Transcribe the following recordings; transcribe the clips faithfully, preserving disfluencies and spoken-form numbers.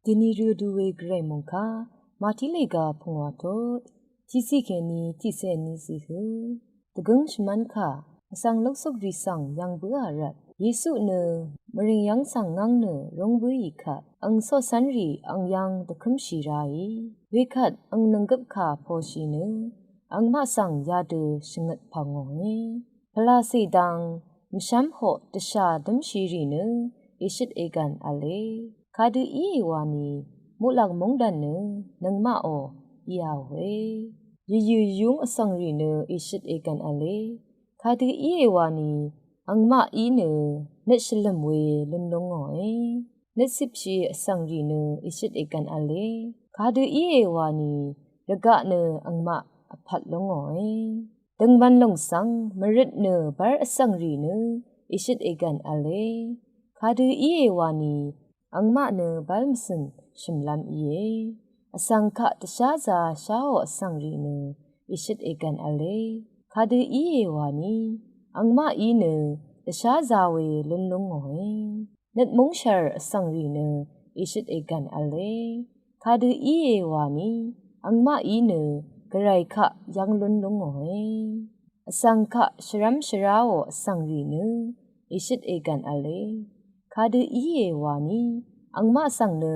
Dini rø du we gvray mungka, mati lega pungwa tot, tisi keni tise ni si hu. Dvgøng shman ka, asang loksok ri sang yang bu arat. Yesu nø, mring yang sang ngang nø rong bu i kat, ang so san ri ang yang dvkøm shi ra i. We kat ang nanggup ka po shi nø, ang ma sang ya dø shvngøt pa ngo e. Pvla se dang, msham ho dvsha dvmshi ri nø, ishit egan ale. Kadø iye wani, muqlak mungdan nø, nøngmaq o, iya we. Yeyø yung asvng ri nø, ishit egan ale. Kadø iye wani, angmaq i nø, nøt shvløm we lun lung ngo e. Nøt sipshi asvng ri nø, ishit egan ale. Kadø iye wani, rvgaq nø, angmaq apat lung ngo e. Døngman lungsang, mvrøt nø, bar asvng ri nø, ishit egan ale. Kadø iye wani, angmaq nø, bar msøn, shømlam iye. Asang kaq dvsha za shao asvng ri nø, ishit egan ale. Kadø iye wani, angmaq i nø, dvsha za we lun lung ngo e. Nøt mungshar asvng ri nø, ishit egan ale. Kadø iye wani, angmaq i nø, gvray kaq yang lun lung ngo e. Asang kaq shvram shvra o asvng ri nø, ishit egan ale. Kadø iye wani, angmaq svng nø,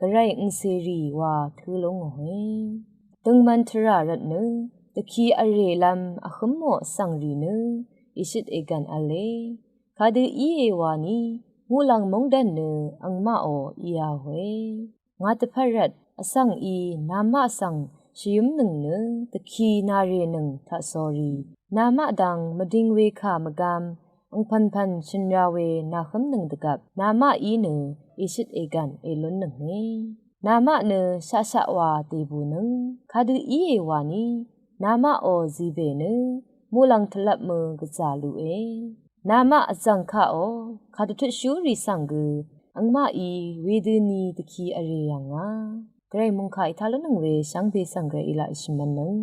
gvray ngse ri wa tø lung ngo e. Døngman tvra rvt nø, dvki are lam ahøm o asvng ri nø, ishit egan ale. Kadø iye wani, muqlang mungdan nø, angmaq o iya we. Nga tvpvt rvt, asvng i, namaq svng, shvyøm nøng nø, dvki nare nøng taq sori. Namaq dang, mvding we ka mvgam, angpvnpvn shøn ra we, nahøm nøng dvgvp. Namaq i nø, ishit egan, elun nøng e. Namaq nø, shaqshaq wa, debu nøng. Kadø iye wani, namaq o, zibe nø, muqlang tvlvp mø, gvza lu e. Namaq azvng kaq o, kadø tut shuri svng gø, angmaq i, wedøni dvki are yang a. Gvray mungka italun nøng we, shvngbe svng gvray ilaq ishømvn nøng.